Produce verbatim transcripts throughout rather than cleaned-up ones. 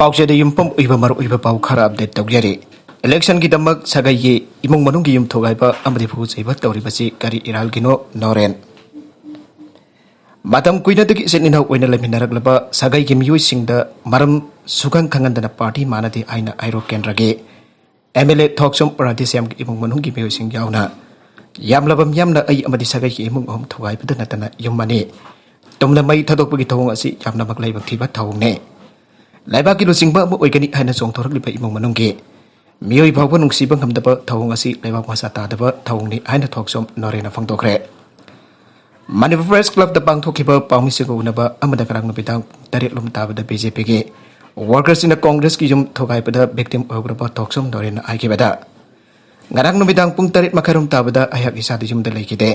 ꯄꯥꯎꯆꯦꯗ ꯌꯨꯝꯐꯝ ꯑꯣꯏꯕ ꯃꯔꯨꯑꯣꯏꯕ ꯄꯥꯎ ꯈꯔ ꯑꯞꯗꯦꯠ ꯇꯧꯖꯔꯤ꯫ ꯏꯂꯦꯛꯁꯟꯒꯤꯗꯃꯛ ꯁꯥꯒꯩꯒꯤ ꯏꯃꯨꯡ ꯃꯅꯨꯡꯒꯤ ꯌꯨꯝ ꯊꯨꯒꯥꯏꯕ ꯑꯃꯗꯤ ꯐꯨꯒꯠ ꯆꯩꯕ ꯇꯧꯔꯤꯕꯁꯤ ꯀꯔꯤ ꯏꯔꯥꯜꯒꯤꯅꯣ? ꯅꯣꯔꯦꯟ꯫ ꯃꯇꯝ ꯀꯨꯏꯅꯗꯒꯤ ꯏꯆꯤꯟ ꯏꯅꯥꯎ ꯑꯣꯏꯅ ꯂꯩꯃꯤꯟꯅꯔꯛꯂꯕ ꯁꯥꯒꯩꯒꯤ ꯃꯤꯑꯣꯏꯁꯤꯡꯗ ꯃꯔꯝ ꯁꯨꯈꯪ ꯈꯪꯍꯟꯗꯅ ꯄꯥꯔꯇꯤ ꯃꯥꯟꯅꯗꯦ ꯍꯥꯏꯅ ꯍꯩꯔꯣꯛ ꯀꯦꯟꯗ꯭ꯔꯒꯤ ꯑꯦꯝ ꯑꯦꯜ ꯑꯦ ꯊꯣꯛꯆꯣꯝ ꯔꯥꯙꯦꯁ꯭ꯌꯥꯝꯒꯤ ꯏꯃꯨꯡ ꯃꯅꯨꯡꯒꯤ ꯃꯤꯑꯣꯏꯁꯤꯡ ꯌꯥꯎꯅ ꯌꯥꯝꯂꯕ ꯃꯤꯌꯥꯝꯅ ꯑꯩ ꯑꯃꯗꯤ ꯁꯥꯒꯩꯒꯤ ꯏꯃꯨꯡ ꯑꯍꯨꯝ ꯊꯨꯒꯥꯏꯕꯗ ꯅꯠꯇꯅ ꯌꯨꯝ ꯑꯅꯤ ꯇꯨꯝꯅ ꯃꯩ ꯊꯥꯗꯣꯛꯄꯒꯤ ꯊꯧꯑꯣꯡ ꯑꯁꯤ ꯌꯥꯝꯅꯃꯛ ꯂꯥꯏꯕꯛ ꯊꯤꯕ ꯊꯧꯑꯣꯡꯅꯤ꯫ ꯂꯩꯕꯥꯛꯀꯤ ꯂꯨꯆꯤꯡꯕ ꯑꯃ ꯑꯣꯏꯒꯅꯤ ꯍꯥꯏꯅ ꯆꯣꯡꯊꯣꯔꯛꯂꯤꯕ ꯏꯃꯨꯡ ꯃꯅꯨꯡꯒꯤ ꯃꯤꯑꯣꯏ ꯐꯥꯎꯕ ꯅꯨꯡꯁꯤꯕ ꯉꯝꯗꯕ ꯊꯧꯑꯣꯡ ꯑꯁꯤ ꯂꯩꯕꯥꯛ ꯃꯆꯥ ꯇꯥꯗꯕ ꯊꯧꯑꯣꯡꯅꯤ ꯍꯥꯏꯅ ꯊꯣꯛꯆꯣꯝ ꯅꯣꯔꯦꯟꯅ ꯐꯣꯡꯗꯣꯛꯈ꯭ꯔꯦ꯫ ꯃꯅꯤꯄꯨꯔ ꯄ꯭ꯔꯦꯁ ꯀ꯭ꯂꯕꯇ ꯄꯥꯡꯊꯣꯛꯈꯤꯕ ꯄꯥꯎꯃꯤꯁꯤꯡꯒ ꯎꯅꯕ ꯑꯃꯗ ꯉꯔꯥꯡ ꯅꯨꯃꯤꯗꯥꯡ ꯇꯔꯦꯠ ꯂꯣꯝ ꯇꯥꯕꯗ ꯕꯤ ꯖꯦ ꯄꯤꯒꯤ ꯋꯥꯔꯀꯔꯁꯤꯡꯅ ꯀꯣꯡꯒ꯭ꯔꯦꯁꯀꯤ ꯌꯨꯝ ꯊꯨꯒꯥꯏꯕꯗ ꯚꯤꯛꯇꯤꯝ ꯑꯣꯏꯍꯧꯔꯕ ꯊꯣꯛꯆꯣꯝ ꯅꯣꯔꯦꯟꯅ ꯍꯥꯏꯈꯤꯕꯗ, ꯉꯔꯥꯡ ꯅꯨꯃꯤꯗꯥꯡ ꯄꯨꯡ ꯇꯔꯦꯠ ꯃꯈꯥꯏꯔꯣꯝ ꯇꯥꯕꯗ ꯑꯩꯍꯥꯛ ꯏꯁꯥꯗꯤ ꯌꯨꯝꯗ ꯂꯩꯈꯤꯗꯦ꯫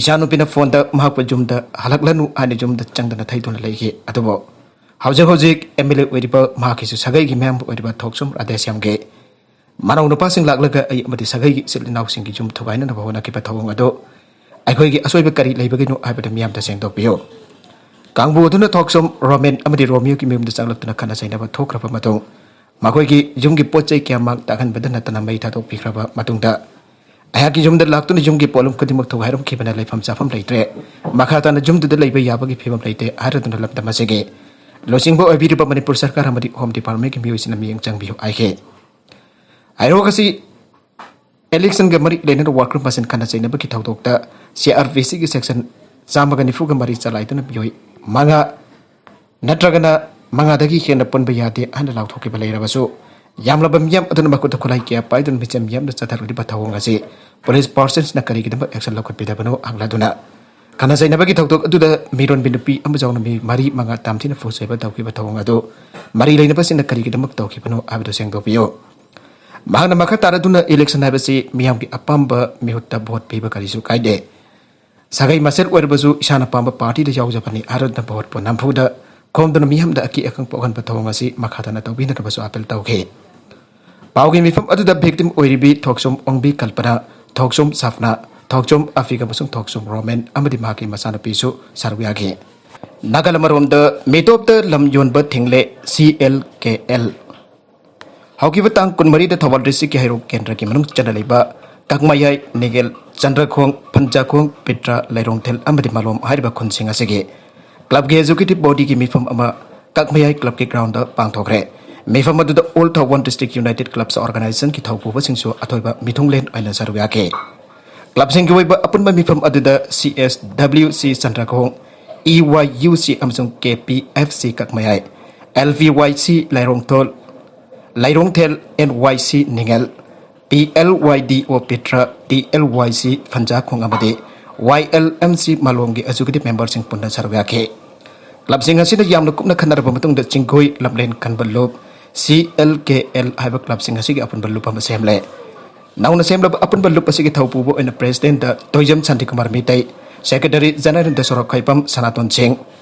ꯏꯆꯥꯅꯨꯄꯤꯅ ꯐꯣꯟꯗ ꯃꯍꯥꯛꯄꯨ ꯌꯨꯝꯗ ꯍꯜꯂꯛꯂꯅꯨ ꯍꯥꯏꯅ ꯌꯨꯝꯗ ꯆꯪꯗꯅ ꯊꯩꯗꯨꯅ ꯂꯩꯈꯤ꯫ ꯑꯗꯨꯕꯨ ꯍꯧꯖꯤꯛ ꯍꯧꯖꯤꯛ ꯑꯦꯝ ꯑꯦꯜ ꯑꯦ ꯑꯣꯏꯔꯤꯕ ꯃꯍꯥꯛꯀꯤꯁꯨ ꯁꯥꯒꯩꯒꯤ ꯃꯌꯥꯝꯕ ꯑꯣꯏꯔꯤꯕ ꯊꯣꯛꯆꯣꯝ ꯔꯥꯙꯦꯁ꯭ꯌꯥꯝꯒꯤ ꯃꯅꯥꯎ ꯅꯨꯄꯥꯁꯤꯡ ꯂꯥꯛꯂꯒ ꯑꯩ ꯑꯃꯗꯤ ꯁꯥꯒꯩꯒꯤ ꯏꯆꯤꯜ ꯏꯅꯥꯎꯁꯤꯡꯒꯤ ꯌꯨꯝ ꯊꯨꯒꯥꯏꯅꯅꯕ ꯍꯣꯠꯅꯈꯤꯕ ꯊꯧꯑꯣꯡ ꯑꯗꯨ ꯑꯩꯈꯣꯏꯒꯤ ꯑꯁꯣꯏꯕ ꯀꯔꯤ ꯂꯩꯕꯒꯤꯅꯣ ꯍꯥꯏꯕꯗꯨ ꯃꯤꯌꯥꯝꯗ ꯁꯦꯡꯗꯣꯛꯄꯤꯌꯨ꯫ ꯀꯥꯡꯕꯨ ꯑꯗꯨꯅ ꯊꯣꯛꯆꯣꯝ ꯔꯣꯃꯦꯟ ꯑꯃꯗꯤ ꯔꯣꯃꯤꯌꯣꯒꯤ ꯃꯌꯨꯝꯗ ꯆꯪꯂꯛꯇꯨꯅ ꯈꯠꯅ ꯆꯩꯅꯕ ꯊꯣꯛꯈ꯭ꯔꯕ ꯃꯇꯨꯡ, ꯃꯈꯣꯏꯒꯤ ꯌꯨꯝꯒꯤ ꯄꯣꯠ ꯆꯩ ꯀꯌꯥ ꯃꯥꯡ ꯇꯥꯛꯍꯟꯕꯗ ꯅꯠꯇꯅ ꯃꯩ ꯊꯥꯗꯣꯛꯄꯤꯈ꯭ꯔꯕ ꯃꯇꯨꯡꯗ, ꯑꯩꯍꯥꯛꯀꯤ ꯌꯨꯝꯗ ꯂꯥꯛꯇꯨꯅ ꯌꯨꯝꯒꯤ ꯄꯣꯠꯂꯨꯝ ꯈꯨꯗꯤꯡꯃꯛ ꯊꯨꯒꯥꯏꯔꯝꯈꯤꯕꯅ ꯂꯩꯐꯝ ꯆꯥꯐꯝ ꯂꯩꯇ꯭ꯔꯦ, ꯃꯈꯥ ꯇꯥꯅ ꯌꯨꯝꯗꯨꯗ ꯂꯩꯕ ꯌꯥꯕꯒꯤ ꯐꯤꯕꯝ ꯂꯩꯇꯦ ꯍꯥꯏꯔꯗꯨꯅ ꯂꯝꯗꯝ ꯑꯁꯤꯒꯤ ꯂꯨꯆꯤꯡꯕ ꯑꯣꯏꯕꯤꯔꯤꯕ ꯃꯅꯤꯄꯨꯔ ꯁꯔꯀꯥꯔ ꯑꯃꯗꯤ ꯍꯣꯝ ꯗꯤꯄꯥꯔꯠꯃꯦꯟꯒꯤ ꯃꯤꯑꯣꯏꯁꯤꯡꯅ ꯃꯤꯠꯌꯦꯡ ꯆꯪꯕꯤꯌꯨ ꯍꯥꯏꯈꯤ꯫ ꯍꯩꯔꯣꯛ ꯑꯁꯤ ꯏꯂꯦꯛꯁꯟꯒ ꯃꯔꯤ ꯂꯩꯅꯅ ꯋꯥꯔꯀꯔ ꯃꯁꯦꯟ ꯈꯠꯅ ꯆꯩꯅꯕꯒꯤ ꯊꯧꯗꯣꯛꯇ ꯁꯤ ꯑꯥꯔ ꯄꯤ ꯁꯤꯒꯤ ꯁꯦꯛꯁꯟ ꯆꯥꯝꯃꯒ ꯅꯤꯐꯨꯒ ꯃꯔꯤ ꯆꯂꯥꯏꯗꯨꯅ ꯃꯤꯑꯣꯏ ꯃꯉꯥ ꯅꯠꯇ꯭ꯔꯒꯅ ꯃꯉꯥꯗꯒꯤ ꯍꯦꯟꯅ ꯄꯨꯟꯕ ꯌꯥꯗꯦ ꯍꯥꯏꯅ ꯂꯥꯎꯊꯣꯛꯈꯤꯕ ꯂꯩꯔꯕꯁꯨ, ꯌꯥꯝꯂꯕ ꯃꯤꯌꯥꯝ ꯑꯗꯨꯅ ꯃꯈꯨꯠꯇ ꯈꯨꯠꯂꯥꯏ ꯀꯌꯥ ꯄꯥꯏꯗꯨꯅ ꯃꯤꯆꯝ ꯃꯤꯌꯥꯝꯅ ꯆꯠꯊꯔꯛꯂꯤꯕ ꯊꯧꯑꯣꯡ ꯑꯁꯤ ꯄꯨꯂꯤꯁ ꯄꯥꯔꯁꯟꯁꯅ ꯀꯔꯤꯒꯤꯗꯃꯛ ꯑꯦꯛꯁꯟ ꯂꯧꯈꯠꯄꯤꯗꯕꯅꯣ ꯍꯪꯂꯗꯨꯅ, ꯈꯠꯅ ꯆꯩꯅꯕꯒꯤ ꯊꯧꯗꯣꯛ ꯑꯗꯨꯗ ꯃꯤꯔꯣꯟꯕꯤ ꯅꯨꯄꯤ ꯑꯃ ꯌꯥꯎꯅ ꯃꯤ ꯃꯔꯤ ꯃꯉꯥ ꯇꯝꯊꯤꯅ ꯐꯨ ꯆꯩꯕ ꯇꯧꯈꯤꯕ ꯊꯧꯑꯣꯡ ꯑꯗꯨ ꯃꯔꯤ ꯂꯩꯅꯕꯁꯤꯡꯅ ꯀꯔꯤꯒꯤꯗꯃꯛ ꯇꯧꯈꯤꯕꯅꯣ ꯍꯥꯏꯕꯗꯨ ꯁꯦꯡꯗꯣꯛꯄꯤꯌꯨ꯫ ꯃꯍꯥꯛꯅ ꯃꯈꯥ ꯇꯥꯔꯗꯨꯅ, ꯏꯂꯦꯛꯁꯟ ꯍꯥꯏꯕꯁꯤ ꯃꯤꯌꯥꯝꯒꯤ ꯑꯄꯥꯝꯕ ꯃꯤꯍꯨꯠꯇ ꯚꯣꯠ ꯄꯤꯕ ꯀꯔꯤꯁꯨ ꯀꯥꯏꯗꯦ꯫ ꯁꯥꯒꯩ ꯃꯁꯦꯜ ꯑꯣꯏꯔꯕꯁꯨ ꯏꯁꯥꯅ ꯄꯥꯝꯕ ꯄꯥꯔꯇꯤꯗ ꯌꯥꯎꯖꯕꯅꯤ ꯍꯥꯏꯔꯗꯨꯅ ꯚꯣꯠꯄꯨ ꯅꯝꯐꯨꯗ ꯈꯣꯝꯗꯨꯅ ꯃꯤꯌꯥꯝꯗ ꯑꯀꯤ ꯑꯈꯪ ꯄꯣꯛꯍꯟꯕ ꯊꯧꯑꯣꯡ ꯑꯁꯤ ꯃꯈꯥ ꯇꯥꯅ ꯇꯧꯕꯤꯅꯅꯕꯁꯨ ꯑꯥꯄꯤꯜ ꯇꯧꯈꯤ꯫ ꯄꯥꯎꯒꯤ ꯃꯤꯐꯝ ꯑꯗꯨꯗ ꯚꯤꯛꯇꯤꯝ ꯑꯣꯏꯔꯤꯕꯤ ꯊꯣꯛꯆꯣꯝ ꯑꯣꯡꯕꯤ ꯀꯜꯄꯅꯥ, ꯊꯣꯛꯆꯣꯝ ꯁꯥꯐꯅꯥ, ꯊꯣꯛꯆꯣꯝ ꯑꯐꯤꯛ ꯑꯃꯁꯨꯡ ꯊꯣꯛꯆꯣꯝ ꯔꯣꯃꯦꯟ ꯑꯃꯗꯤ ꯃꯍꯥꯛꯀꯤ ꯃꯆꯥꯅꯨꯄꯤꯁꯨ ꯁꯔꯨꯛ ꯌꯥꯈꯤ꯫ ꯅꯥꯒꯥꯂꯝ ꯑꯃꯔꯣꯝꯗ ꯃꯤꯇꯣꯞꯇ ꯂꯝ ꯌꯣꯟꯕ ꯊꯤꯡꯂꯦ ꯁꯤ ꯑꯦꯜ ꯀꯦ ꯑꯦꯜ꯫ ꯍꯧꯈꯤꯕ ꯇꯥꯡ ꯀꯨꯟꯃꯔꯤꯗ ꯊꯧꯕꯥꯜ ꯗꯤꯁꯇ꯭ꯔꯤꯛꯀꯤ ꯍꯩꯔꯣꯛ ꯀꯦꯟꯗ꯭ꯔꯒꯤ ꯃꯅꯨꯡ ꯆꯟꯅ ꯂꯩꯕ ꯀꯛꯃꯌꯥꯏ, ꯅꯤꯒꯦꯜ, ꯆꯟꯗ꯭ꯔꯈꯣꯡ, ꯐꯟꯖꯥꯈꯣꯡ, ꯄꯤꯇ꯭ꯔꯥ, ꯂꯩꯔꯣꯡꯊꯦꯜ ꯑꯃꯗꯤ ꯃꯥꯂꯣꯝ ꯍꯥꯏꯔꯤꯕ ꯈꯨꯟꯁꯤꯡ ꯑꯁꯤꯒꯤ ꯀ꯭ꯂꯕꯀꯤ ꯑꯦꯖꯨꯀꯦꯇꯤꯚ ꯕꯣꯗꯤꯒꯤ ꯃꯤꯐꯝ ꯑꯃ ꯀꯛꯃꯌꯥꯏ ꯀ꯭ꯂꯕꯀꯤ ꯒ꯭ꯔꯥꯎꯟꯗ ꯄꯥꯡꯊꯣꯛꯈ꯭ꯔꯦ꯫ ꯃꯤꯐꯝ ꯑꯗꯨꯗ ꯑꯣꯜ ꯊꯧꯕꯥꯜ ꯗꯤꯁꯇ꯭ꯔꯤꯛ ꯌꯨꯅꯥꯏꯇꯦꯗ ꯀ꯭ꯂꯕꯁ ꯑꯣꯔꯒꯅꯥꯏꯖꯦꯁꯟꯒꯤ ꯊꯧꯄꯨꯕꯁꯤꯡꯁꯨ ꯑꯊꯣꯏꯕ ꯃꯤꯊꯨꯡꯂꯦꯟ ꯑꯣꯏꯅ ꯁꯔꯨꯛ ꯌꯥꯈꯤ꯫ ꯀ꯭ꯂꯕꯁꯤꯡꯒꯤ ꯑꯣꯏꯕ ꯑꯄꯨꯟꯕ ꯃꯤꯐꯝ ꯑꯗꯨꯗ ꯁꯤ ꯑꯦꯁ ꯗꯕ꯭ꯂꯤꯎ ꯁꯤ ꯆꯟꯗ꯭ꯔꯈꯣꯡ, ꯏ ꯋꯥꯏ ꯌꯨ ꯁꯤ ꯑꯃꯁꯨꯡ K P F C ꯀꯛꯃꯌꯥꯏ, L V ꯋꯥꯏ ꯁꯤ ꯂꯩꯔꯣꯡꯊꯣꯜ, ꯂꯩꯔꯣꯡꯊꯦꯜ, ꯑꯦꯟ ꯋꯥꯏ ꯁꯤ ꯅꯤꯡꯉꯦꯜ, ꯇꯤ ꯑꯦꯜ ꯋꯥꯏ ꯗꯤ ꯑꯣ ꯄꯤꯇ꯭ꯔ, ꯇꯤ ꯑꯦꯜ ꯋꯥꯏ ꯁꯤ ꯐꯟꯖꯥꯈꯣꯡ ꯑꯃꯗꯤ ꯋꯥꯏ ꯑꯦꯜ ꯑꯦꯝ ꯁꯤ ꯃꯥꯂꯣꯝꯒꯤ ꯑꯦꯖꯨꯀꯦꯇꯤꯚ ꯃꯦꯝꯕꯔꯁꯤꯡ ꯄꯨꯟꯅ ꯁꯔꯨꯛ ꯌꯥꯈꯤ꯫ ꯀ꯭ꯂꯕꯁꯤꯡ ꯑꯁꯤꯅ ꯌꯥꯝꯅ ꯀꯨꯞꯅ ꯈꯟꯅꯔꯕ ꯃꯇꯨꯡꯗ ꯆꯤꯡꯒꯣꯏ ꯂꯝꯂꯦꯟ ꯀꯟꯕ ꯂꯨꯞ, ꯁꯤ ꯑꯦꯜ ꯀꯦ ꯑꯦꯜ ꯍꯥꯏꯕ ꯀ꯭ꯂꯕꯁꯤꯡ ꯑꯁꯤꯒꯤ ꯑꯄꯨꯟꯕ ꯂꯨꯞ ꯑꯃ ꯁꯦꯝꯂꯦ꯫ ꯅꯧꯅ ꯁꯦꯝꯂꯕ ꯑꯄꯨꯟꯕ ꯂꯨꯞ ꯑꯁꯤꯒꯤ ꯊꯧꯄꯨꯕ ꯑꯣꯏꯅ ꯄ꯭ꯔꯦꯁꯤꯗꯦꯟꯠꯇ ꯇꯣꯏꯖꯝ ꯁꯥꯟꯇꯤꯀꯨꯃꯥꯔ ꯃꯤꯇꯩ, ꯁꯦꯀ꯭ꯔꯦꯇꯔꯤ ꯖꯦꯅꯔꯦꯜꯗ ꯁꯣꯔꯣꯛꯈꯩꯕꯝ ꯁꯅꯥꯇꯣꯟ ꯁꯤꯡ,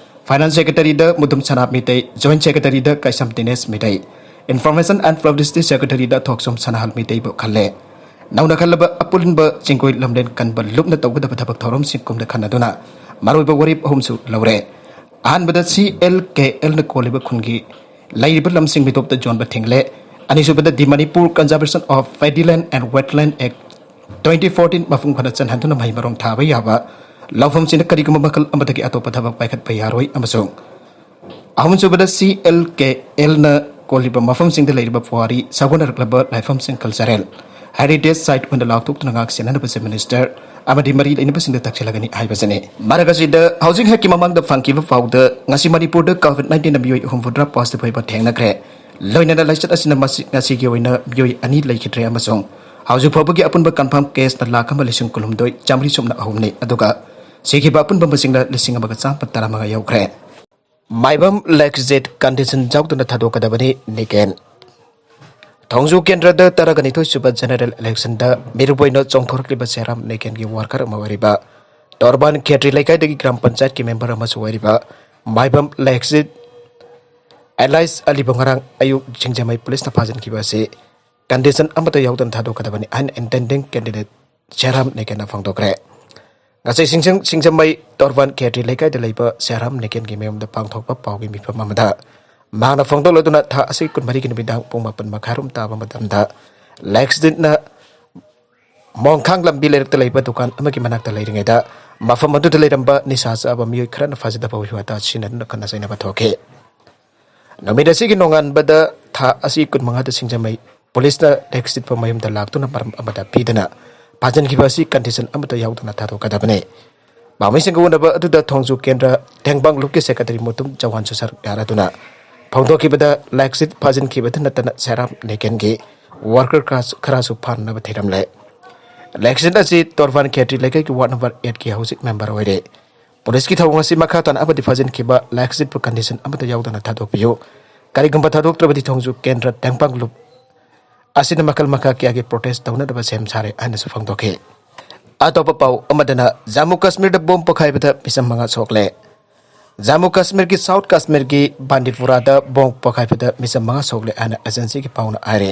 ꯐꯥꯏꯅꯥꯟꯁ ꯁꯦꯀ꯭ꯔꯦꯇꯔꯤꯗ ꯃꯨꯗꯨꯝ ꯁꯅꯥ ꯃꯤꯇꯩ, ꯖꯣꯏꯟꯠ ꯁꯦꯀ꯭ꯔꯦꯇꯔꯤꯗ Keisham Dinesh Meitei, information and publicity ꯁꯦꯀ꯭ꯔꯦꯇꯔꯤꯗ ꯊꯣꯛꯆꯣꯝ ꯁꯅꯥꯍꯜ ꯃꯤꯇꯩꯕꯨ ꯈꯜꯂꯦ꯫ ꯅꯧꯅ ꯈꯜꯂꯕ ꯑꯄꯨꯟꯕ ꯆꯤꯡꯒꯣꯏ ꯂꯝꯂꯦꯟ ꯀꯟꯕ ꯂꯨꯞꯅ ꯇꯧꯒꯗꯕ ꯊꯕꯛ ꯊꯧꯔꯝꯁꯤꯡ ꯀꯨꯝꯗ ꯈꯟꯅꯗꯨꯅ ꯃꯔꯨꯑꯣꯏꯕ ꯋꯥꯔꯦꯞ ꯑꯍꯨꯝꯁꯨ ꯂꯧꯔꯦ꯫ ꯑꯍꯥꯟꯕꯗ ꯁꯤ ꯑꯦꯜ ꯀꯦ ꯑꯦꯜꯅ ꯀꯣꯜꯂꯤꯕ ꯈꯨꯟꯒꯤ ꯂꯩꯔꯤꯕ ꯂꯝꯁꯤꯡ ꯃꯤꯇꯣꯞꯇ ꯌꯣꯟꯕ ꯊꯤꯡꯂꯦ꯫ ꯑꯅꯤꯁꯨꯕꯗ the Manipur conservation of paddy land and wetland act twenty fourteen ꯃꯄꯨꯡ ꯐꯥꯅ ꯆꯟꯍꯟꯗꯨꯅ ꯃꯍꯩ ꯃꯔꯣꯡ ꯊꯥꯕ ꯌꯥꯕ ꯂꯧꯐꯝꯁꯤꯡꯗ ꯀꯔꯤꯒꯨꯝꯕ ꯃꯈꯜ ꯑꯃꯗꯒꯤ ꯑꯇꯣꯞꯄ ꯊꯕꯛ ꯄꯥꯏꯈꯠꯄ ꯌꯥꯔꯣꯏ ꯑꯃꯁꯨꯡ ꯑꯍꯨꯝꯁꯨꯕꯗ ꯁꯤ ꯑꯦꯜ ꯀꯦ ꯑꯦꯜꯅ ꯀꯣꯜꯂꯤꯕ ꯃꯐꯝꯁꯤꯡꯗ ꯂꯩꯔꯤꯕ ꯄꯨꯋꯥꯔꯤ ꯁꯥꯒꯣꯟꯅꯔꯛꯂꯕ ꯂꯥꯏꯐꯝꯁꯤꯡ ꯀꯜꯆꯔꯦꯜ ꯍꯦꯔꯤꯇꯦꯖ ꯁꯥꯏꯠ ꯑꯣꯏꯅ ꯂꯥꯎꯊꯣꯛꯇꯨꯅ ꯉꯥꯛ ꯁꯦꯟꯅꯅꯕ ꯆꯤꯐ ꯃꯤꯅꯤꯁꯇꯔ ꯑꯃꯗꯤ ꯃꯔꯤ ꯂꯩꯅꯕꯁꯤꯡꯗ ꯇꯛꯁꯤꯜꯂꯒꯅꯤ ꯍꯥꯏꯕꯁꯤꯅꯤ꯫ ꯃꯔꯛ ꯑꯁꯤꯗ ꯍꯧꯖꯤꯛ ꯍꯦꯛꯀꯤ ꯃꯃꯥꯡꯗ ꯐꯪꯈꯤꯕ ꯄꯥꯎꯗ ꯉꯁꯤ ꯃꯅꯤꯄꯨꯔꯗ ꯀꯣꯚꯤꯗ ꯅꯥꯏꯟꯇꯤꯟꯅ ꯃꯤꯑꯣꯏ ꯍꯨꯝꯐꯨꯇꯔꯥ ꯄꯣꯖꯤꯇꯤꯚ ꯑꯣꯏꯕ ꯊꯦꯡꯅꯈ꯭ꯔꯦ꯫ ꯂꯣꯏꯅꯅ ꯂꯥꯏꯆꯠ ꯑꯁꯤꯅ ꯃꯁꯤ-, ꯉꯁꯤꯒꯤ ꯑꯣꯏꯅ ꯃꯤꯑꯣꯏ ꯑꯅꯤ ꯂꯩꯈꯤꯗ꯭ꯔꯦ ꯑꯃꯁꯨꯡ ꯍꯧꯖꯤꯛ ꯐꯥꯎꯕꯒꯤ ꯑꯄꯨꯟꯕ ꯀꯟꯐꯥꯔꯝ ꯀꯦꯁꯅ ꯂꯥꯈ ꯑꯃ ꯂꯤꯁꯤꯡ ꯀꯨꯟꯍꯨꯝꯗꯣꯏ ꯆꯥꯃꯔꯤ ꯁꯨꯞꯅ ꯑꯍꯨꯝꯅꯤ, ꯑꯗꯨꯒ ꯁꯤꯈꯤꯕ ꯑꯄꯨꯟꯕ ꯃꯁꯤꯡꯅ ꯂꯤꯁꯤꯡ ꯑꯃꯒ ꯆꯥꯝꯃꯥꯄꯟ ꯇꯔꯥꯃꯉꯥ ꯌꯧꯈ꯭ꯔꯦ꯫ ꯃꯥꯏꯕꯝ ꯂꯦꯛꯖꯤꯠ ꯀꯟꯗꯤꯁꯟ ꯌꯥꯎꯗꯅ ꯊꯥꯗꯣꯛꯀꯗꯕꯅꯤ, ꯅꯤꯀꯦꯟ꯫ ꯊꯣꯡꯖꯨ ꯀꯦꯟꯗ꯭ꯔꯗ ꯇꯔꯥꯒ ꯅꯤꯊꯣꯏ ꯁꯨꯕ ꯖꯦꯅꯔꯦꯜ ꯏꯂꯦꯛꯁꯟꯗ ꯃꯤꯔꯨꯞ ꯑꯣꯏꯅ ꯆꯣꯡꯊꯣꯔꯛꯂꯤꯕ ꯁꯦꯔꯥꯝ ꯅꯤꯀꯦꯟꯒꯤ ꯋꯥꯔꯀꯔ ꯑꯃ ꯑꯣꯏꯔꯤꯕ ꯇꯣꯔꯕꯥꯟ ꯈꯦꯇ꯭ꯔꯤ ꯂꯩꯀꯥꯏꯗꯒꯤ ꯒ꯭ꯔꯥꯝ ꯄꯟꯆꯥꯌꯠꯀꯤ ꯃꯦꯝꯕꯔ ꯑꯃꯁꯨ ꯑꯣꯏꯔꯤꯕ ꯃꯥꯏꯕꯝ ꯂꯦꯛꯖꯤꯠ ꯑꯦꯂꯥꯏꯁ ꯑꯂꯤꯕꯨ ꯉꯔꯥꯡ ꯑꯌꯨꯛ ꯁꯤꯡꯖꯃꯩ ꯄꯨꯂꯤꯁꯅ ꯐꯥꯖꯤꯟꯈꯤꯕ ꯑꯁꯤ ꯀꯟꯗꯤꯁꯟ ꯑꯃꯠꯇ ꯌꯥꯎꯗꯅ ꯊꯥꯗꯣꯛꯀꯗꯕꯅꯤ ꯍꯥꯏꯅ ꯏꯟꯇꯦꯟꯗꯤꯡ ꯀꯦꯟꯗꯤꯗꯦꯠ ꯁꯦꯔꯥꯝ ꯅꯤꯀꯦꯟꯅ ꯐꯣꯡꯗꯣꯛꯈ꯭ꯔꯦ꯫ ꯉꯁꯤ ꯁꯤꯡꯖꯝ-, ꯁꯤꯡꯖꯃꯩ ꯇꯣꯔꯕꯥꯟ ꯈꯦꯇ꯭ꯔꯤ ꯂꯩꯀꯥꯏꯗ ꯂꯩꯕ ꯁꯤꯌꯥꯔꯥꯝ ꯅꯦꯀꯦꯟꯒꯤ ꯃꯌꯨꯝꯗ ꯄꯥꯡꯊꯣꯛꯄ ꯄꯥꯎꯒꯤ ꯃꯤꯐꯝ ꯑꯃꯗ ꯃꯍꯥꯛꯅ ꯐꯣꯡꯗꯣꯛꯂꯗꯨꯅ ꯊꯥ ꯑꯁꯤ ꯀꯨꯟꯃꯔꯤꯒꯤ ꯅꯨꯃꯤꯗꯥꯡ ꯄꯨꯡ ꯃꯥꯄꯟ ꯃꯈꯥꯏꯔꯣꯝ ꯇꯥꯕ ꯃꯇꯝꯗ ꯂꯦꯛꯁꯗꯤꯠꯅ ꯃꯣꯡꯈꯥꯡ ꯂꯝꯕꯤ ꯂꯩꯔꯛꯇ ꯂꯩꯕ ꯗꯨꯀꯥꯟ ꯑꯃꯒꯤ ꯃꯅꯥꯛꯇ ꯂꯩꯔꯤꯉꯩꯗ ꯃꯐꯝ ꯑꯗꯨꯗ ꯂꯩꯔꯝꯕ ꯅꯤꯁꯥ ꯆꯥꯕ ꯃꯤꯑꯣꯏ ꯈꯔꯅ ꯐꯖꯗꯕ ꯋꯥꯍꯩ ꯋꯥꯇꯥ ꯁꯤꯖꯤꯟꯅꯗꯨꯅ ꯈꯠꯅ ꯆꯩꯅꯕ ꯊꯣꯛꯈꯤ꯫ ꯅꯨꯃꯤꯠ ꯑꯁꯤꯒꯤ ꯅꯣꯡꯉꯥꯟꯕꯗ ꯊꯥ ꯑꯁꯤ ꯀꯨꯟꯃꯉꯥꯗ ꯁꯤꯡꯖꯃꯩ ꯄꯨꯂꯤꯁꯅ ꯂꯦꯛꯁꯗꯤꯠꯄꯨ ꯃꯌꯨꯝꯗ ꯂꯥꯛꯇꯨꯅ ꯃꯔꯝ ꯑꯃꯗ ꯄꯤꯗꯅ ꯐꯥꯖꯤꯟꯈꯤꯕ ꯑꯁꯤ ꯀꯟꯗꯤꯁꯟ ꯑꯃꯠꯇ ꯌꯥꯎꯗꯅ ꯊꯥꯗꯣꯛꯀꯗꯕꯅꯤ꯫ ꯄꯥꯝꯃꯤꯁꯤꯡꯒ ꯎꯅꯕ ꯑꯗꯨꯗ ꯊꯣꯡꯖꯨ ꯀꯦꯟꯗ꯭ꯔ ꯇꯦꯡꯕꯥꯡ ꯂꯨꯞꯀꯤ ꯁꯦꯀ꯭ꯔꯦꯇꯔꯤ ꯃꯨꯇꯨꯝ ꯆꯧꯍꯥꯟꯁꯨ ꯁꯔꯨꯛ ꯌꯥꯔꯗꯨꯅ ꯐꯣꯡꯗꯣꯛꯈꯤꯕꯗ ꯂꯦꯛꯁꯗꯤꯠ ꯐꯥꯖꯤꯟꯈꯤꯕꯗ ꯅꯠꯇꯅ ꯁꯦꯔꯥꯝ ꯅꯦꯀꯦꯟꯒꯤ ꯋꯥꯔꯀꯔ ꯈꯔꯁꯨ ꯐꯥꯅꯅꯕ ꯊꯤꯔꯝꯂꯦ꯫ ꯂꯦꯛꯁꯗꯤꯠ ꯑꯁꯤ ꯇꯣꯔꯕꯥꯟ ꯈꯦꯇ꯭ꯔꯤ ꯂꯩꯀꯥꯏꯒꯤ ꯋꯥꯔꯗ ꯅꯝꯕꯔ ꯑꯩꯠꯀꯤ ꯍꯧꯖꯤꯛ ꯃꯦꯝꯕꯔ ꯑꯣꯏꯔꯦ꯫ ꯄꯨꯂꯤꯁꯀꯤ ꯊꯧꯑꯣꯡ ꯑꯁꯤ ꯃꯈꯥ ꯇꯥꯅ ꯑꯃꯗꯤ ꯐꯥꯖꯤꯟꯈꯤꯕ ꯂꯦꯛꯁꯗꯤꯠꯄꯨ ꯀꯟꯗꯤꯁꯟ ꯑꯃꯠꯇ ꯌꯥꯎꯗꯅ ꯊꯥꯗꯣꯛꯄꯤꯌꯨ꯫ ꯀꯔꯤꯒꯨꯝꯕ ꯊꯥꯗꯣꯛꯇ꯭ꯔꯕꯗꯤ ꯊꯣꯡꯖꯨ ꯀꯦꯟꯗ꯭ꯔ ꯇꯦꯡꯄꯥꯡ ꯂꯨꯞ ꯑꯁꯤꯅ ꯃꯈꯜ ꯃꯈꯥ ꯀꯌꯥꯒꯤ ꯄ꯭ꯔꯣꯇꯦꯁ ꯇꯧꯅꯅꯕ ꯁꯦꯝ ꯁꯥꯔꯦ ꯍꯥꯏꯅꯁꯨ ꯐꯣꯡꯗꯣꯛꯈꯤ꯫ ꯑꯇꯣꯞꯄ ꯄꯥꯎ ꯑꯃꯗꯅ ꯖꯝꯃꯨ ꯀꯥꯁꯃꯤꯔꯗ ꯕꯣꯝ ꯄꯣꯈꯥꯏꯕꯗ ꯃꯤꯆꯝ ꯃꯉꯥ ꯁꯣꯛꯂꯦ꯫ ꯖꯝꯃꯨ ꯀꯥꯁꯃꯤꯔꯒꯤ ꯁꯥꯎꯊ ꯀꯥꯁꯃꯤꯔꯒꯤ ꯕꯥꯟꯗꯤꯄꯨꯔꯥꯗ ꯕꯣꯝ ꯄꯣꯈꯥꯏꯕꯗ ꯃꯤꯆꯝ ꯃꯉꯥ ꯁꯣꯛꯂꯦ ꯍꯥꯏꯅ ꯑꯦꯖꯦꯟꯁꯤꯒꯤ ꯄꯥꯎꯅ ꯍꯥꯏꯔꯦ꯫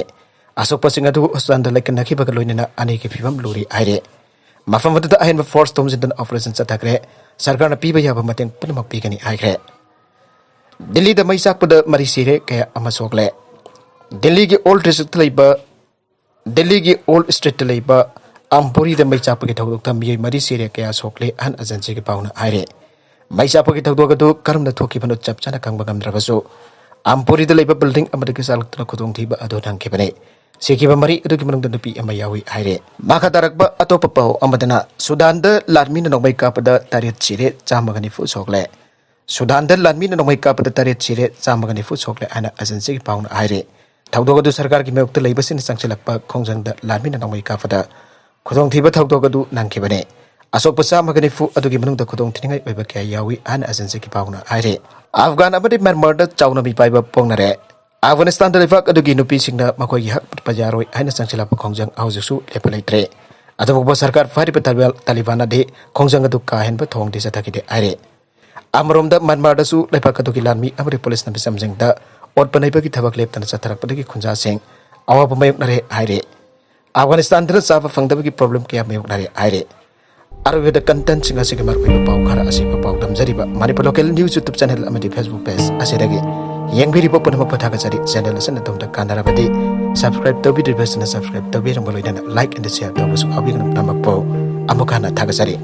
ꯑꯁꯣꯛꯄꯁꯤꯡ ꯑꯗꯨ ꯍꯣꯁꯄꯤꯇꯥꯜꯗ ꯂꯥꯏꯀꯠꯅꯈꯤꯕꯒ ꯂꯣꯏꯅꯅ ꯑꯅꯤꯒꯤ ꯐꯤꯕꯝ ꯂꯨꯔꯤ ꯍꯥꯏꯔꯦ꯫ ꯃꯐꯝ ꯑꯗꯨꯗ ꯑꯍꯦꯟꯕ ꯐꯣꯔꯁ ꯊꯣꯝꯖꯤꯟꯗꯨꯅ ꯑꯣꯄꯔꯦꯁꯟ ꯆꯠꯊꯈ꯭ꯔꯦ꯫ ꯁꯔꯀꯥꯔꯅ ꯄꯤꯕ ꯌꯥꯕ ꯃꯇꯦꯡ ꯄꯨꯝꯅꯃꯛ ꯄꯤꯒꯅꯤ ꯍꯥꯏꯈ꯭ꯔꯦ꯫ ꯗꯤꯜꯂꯤꯗ ꯃꯩ ꯆꯥꯛꯄꯗ ꯃꯔꯤ ꯁꯤꯔꯦ, ꯀꯌꯥ ꯑꯃ ꯁꯣꯛꯂꯦ꯫ ꯗꯤꯜꯂꯤꯒꯤ ꯑꯣꯜ ꯗꯤꯁꯇ꯭ꯔꯤꯛꯇ ꯂꯩꯕ, ꯗꯤꯜꯂꯤꯒꯤ ꯑꯣꯜ ꯁ꯭ꯇ꯭ꯔꯤꯠꯇ ꯂꯩꯕ ꯑꯝꯄꯨꯔꯤꯗ ꯃꯩ ꯆꯥꯛꯄꯒꯤ ꯊꯧꯗꯣꯛꯇ ꯃꯤꯑꯣꯏ ꯃꯔꯤ ꯁꯤꯔꯦ, ꯀꯌꯥ ꯁꯣꯛꯂꯦ, ꯑꯍꯟ ꯑꯦꯖꯦꯟꯁꯤꯒꯤ ꯄꯥꯎꯅ ꯍꯥꯏꯔꯦ꯫ ꯃꯩ ꯆꯥꯛꯄꯒꯤ ꯊꯧꯗꯣꯛ ꯑꯗꯨ ꯀꯔꯝꯅ ꯊꯣꯛꯈꯤꯕꯅꯣ ꯆꯞ ꯆꯥꯅ ꯈꯪꯕ ꯉꯝꯗ꯭ꯔꯕꯁꯨ, ꯑꯝꯄꯨꯔꯤꯗ ꯂꯩꯕ ꯕꯤꯜꯗꯤꯡ ꯑꯃꯗꯒꯤ ꯆꯥꯛꯂꯛꯇꯨꯅ ꯈꯨꯗꯣꯡꯊꯤꯕ ꯑꯗꯨ ꯅꯪꯈꯤꯕꯅꯤ꯫ ꯁꯤꯈꯤꯕ ꯃꯔꯤ ꯑꯗꯨꯒꯤ ꯃꯅꯨꯡꯗ ꯅꯨꯄꯤ ꯑꯃ ꯌꯥꯎꯏ ꯍꯥꯏꯔꯦ꯫ ꯃꯈꯥ ꯇꯥꯔꯛꯄ ꯑꯇꯣꯞꯄ ꯄꯥꯎ ꯑꯃꯗꯅ ꯁꯨꯗꯥꯟꯗ ꯂꯥꯟꯃꯤꯅ ꯅꯣꯡꯃꯩ ꯀꯥꯞꯄꯗ ꯇꯔꯦꯠ ꯁꯤꯔꯦ, ꯆꯥꯝꯃꯒ ꯅꯤꯐꯨ ꯁꯣꯛꯂꯦ꯫ ꯁꯨꯗꯥꯟꯗ ꯂꯥꯟꯃꯤꯅ ꯅꯣꯡꯃꯩ ꯀꯥꯞꯄꯗ ꯇꯔꯦꯠ ꯁꯤꯔꯦ, ꯆꯥꯝꯃꯒ ꯅꯤꯐꯨ ꯁꯣꯛꯂꯦ ꯍꯥꯏꯅ ꯑꯦꯖꯦꯟꯁꯤꯒꯤ ꯄꯥꯎꯅ ꯍꯥꯏꯔꯤ꯫ ꯊꯧꯗꯣꯛ ꯑꯗꯨ ꯁꯔꯀꯥꯔꯒꯤ ꯃꯥꯌꯣꯛꯇ ꯂꯩꯕꯁꯤꯡꯅ ꯆꯪꯁꯤꯜꯂꯛꯄ ꯈꯣꯡꯖꯪꯗ ꯂꯥꯟꯃꯤꯅ ꯅꯣꯡꯃꯩ ꯀꯥꯞꯄꯗ ꯈꯨꯗꯣꯡꯊꯤꯕ ꯊꯧꯗꯣꯛ ꯑꯗꯨ ꯅꯪꯈꯤꯕꯅꯤ꯫ ꯑꯁꯣꯛꯄ ꯆꯥꯝꯃꯒ ꯅꯤꯐꯨ ꯑꯗꯨꯒꯤ ꯃꯅꯨꯡꯗ ꯈꯨꯗꯣꯡ ꯊꯤꯅꯤꯡꯉꯥꯏ ꯑꯣꯏꯕ ꯀꯌꯥ ꯌꯥꯎꯏ ꯍꯥꯏꯅ ꯑꯦꯖꯦꯟꯁꯤꯒꯤ ꯄꯥꯎꯅ ꯍꯥꯏꯔꯤ꯫ ꯑꯐꯒꯥꯟ ꯑꯃꯗꯤ ꯃ꯭ꯌꯥꯟꯃꯥꯔꯗ ꯆꯥꯎꯅ ꯃꯤꯄꯥꯏꯕ ꯐꯣꯡꯅꯔꯦ꯫ ꯑꯐꯒꯥꯅꯤꯁꯇꯥꯟꯗ ꯂꯩꯕꯥꯛ ꯑꯗꯨꯒꯤ ꯅꯨꯄꯤꯁꯤꯡꯅ ꯃꯈꯣꯏꯒꯤ ꯍꯛ ꯄꯠꯄ ꯌꯥꯔꯣꯏ ꯍꯥꯏꯅ ꯆꯪꯁꯤꯜꯂꯛꯄ ꯈꯣꯡꯖꯪ ꯍꯧꯖꯤꯛꯁꯨ ꯂꯦꯞꯄ ꯂꯩꯇ꯭ꯔꯦ꯫ ꯑꯗꯨꯐꯥꯎꯕ ꯁꯔꯀꯥꯔ ꯐꯥꯔꯤꯕ ꯇꯥꯂꯤꯕꯥꯟ-, ꯇꯥꯂꯤꯕꯥꯟꯅꯗꯤ ꯈꯣꯡꯖꯪ ꯑꯗꯨ ꯀꯥ ꯍꯦꯟꯕ ꯊꯧꯑꯣꯡꯗꯤ ꯆꯠꯊꯈꯤꯗꯦ ꯍꯥꯏꯔꯤ꯫ ꯑꯃꯔꯣꯝꯗ ꯃ꯭ꯌꯥꯟꯃꯥꯔꯗꯁꯨ ꯂꯩꯕꯥꯛ ꯑꯗꯨꯒꯤ ꯂꯥꯟꯃꯤ ꯑꯃꯗꯤ ꯄꯨꯂꯤꯁꯅ ꯃꯤꯆꯝꯁꯤꯡꯗ ꯑꯣꯠꯄ ꯅꯩꯕꯒꯤ ꯊꯕꯛ ꯂꯦꯞꯇꯅ ꯆꯠꯊꯔꯛꯄꯗꯒꯤ ꯈꯨꯟꯖꯥꯁꯤꯡ ꯑꯋꯥꯕ ꯃꯥꯌꯣꯛꯅꯔꯦ ꯍꯥꯏꯔꯤ꯫ ꯑꯐꯒꯥꯅꯤꯁꯇꯥꯟꯗꯅ ꯆꯥꯕ ꯐꯪꯗꯕꯒꯤ ꯄ꯭ꯔꯣꯕ꯭ꯂꯦꯝ ꯀꯌꯥ ꯃꯥꯌꯣꯛꯅꯔꯦ ꯍꯥꯏꯔꯤ꯫ ꯑꯔꯣꯏꯕꯗ contentꯁꯤꯡ ꯑꯁꯤꯒꯤ ꯃꯔꯨꯑꯣꯏꯕ ꯄꯥꯎ ꯈꯔ ꯑꯁꯤ ꯄꯥꯎꯗꯝꯖꯔꯤꯕ Manipur Local News YouTube channel ꯑꯃꯗꯤ Facebook page ꯑꯁꯤꯗꯒꯤ ꯌꯦꯡꯕꯤꯔꯤꯕ ꯄꯨꯝꯅꯃꯛꯄꯨ ꯊꯥꯒꯠꯆꯔꯤ꯫ Channel ꯑꯁꯤꯅ ꯑꯗꯣꯝꯗ ꯀꯥꯟꯅꯔꯕꯗꯤ subscribe ꯇꯧꯕꯤꯗ꯭ꯔꯤꯕꯁꯤꯡꯅ subscribe ꯇꯧꯕꯤꯔꯝꯕ ꯂꯣꯏꯅꯅ like and share ꯇꯧꯕꯁꯨ ꯀꯥꯎꯕꯤꯒꯅꯨ꯫ ꯄꯨꯝꯅꯃꯛꯄꯨ ꯑꯃꯨꯛ ꯍꯟꯅ ꯊꯥꯒꯠꯆꯔꯤ꯫